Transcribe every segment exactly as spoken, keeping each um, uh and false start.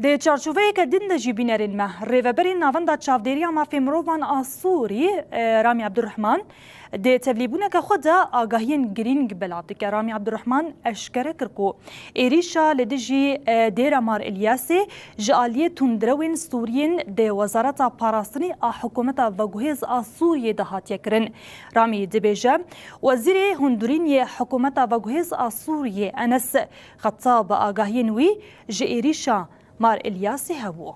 Di çarçoveyeke din de jî bînerên me, Rêveberê Navenda Çavdêriya Mafê Mirovan a Sûrî, e, Ramî Ebdurrehman, di tevlîbûneke xwe de agahiyên girîng belav dike. Ramî Ebdurrehman eşkere kir ku êrîşa li dijî, e, dêra Mar Îlyasê ji aliyê tundrewên Sûriyên di Wezareta Parastinê a hikûmeta veguhêz a Sûriyê de hatiye kirin. Ramî dibêje, Wezîrê Hundirîn yê hikûmeta veguhêz a Sûriyê Enes Xetab agahiyên wî ji êrîşa Mar Îlyasê hebû.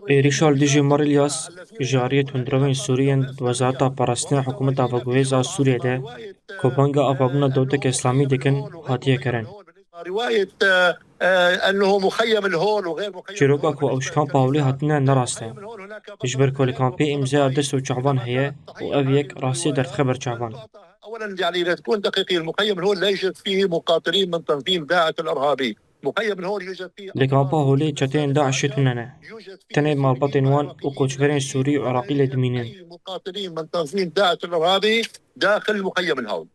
Êrîşa li dijî Mar Îlyas ji aliyê tundrewên Sûriyên di Wezareta Parastinê hikûmeta veguhêz a Sûriyê de ku banga avabûna dewleteke Îslamî dikin, hatiye kirin. Çîroka ku ew ji kampa Hewlê hatine ne rast e. Ji ber ku li kampê îmzeya dest û çavan heye û ev yek rastiyê derdixe ber çavan. أولا يعني لتكون دقيقين، المخيم الهول لا يوجد فيه مقاتلين من تنظيم داعش الإرهابي. مخيم الهول يوجد فيه Li kampa Holê çeteyên DAIŞê tune ne. Tenê malbatên wan û koçberên Sûrî û Iraqî lê dimînin. مقاتلين من تنظيم داعش الإرهابي داخل مخيم الهول.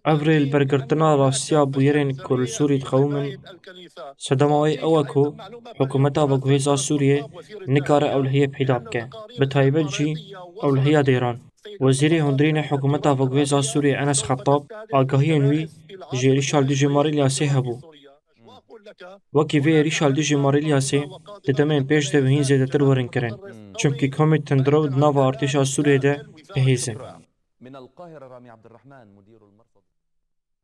Ev rê li ber girtina rastiya bûyerên ku li Sûrî diqewimin, sedema wê ew e ku hikûmeta veguhêz a Sûriyê nikare ewlehiyê peyda bike, bi taybet jî ewlehiya dêran. Wezîrê Hundirînê hikûmeta veguhêz a Sûriyê Enes Xetab agahiyên wî ji êrîşa li dijî Mar Îlyasê hebû. Wekî vê êrîşa li dijî Mar Îlyasê di demên pêş de bi hîn zêdetir werin kirin. Çimkî komên tundrew di nava artêşa Sûriyê de bi hêz in. من القاهرة رامي عبد الرحمن مدير المرصد.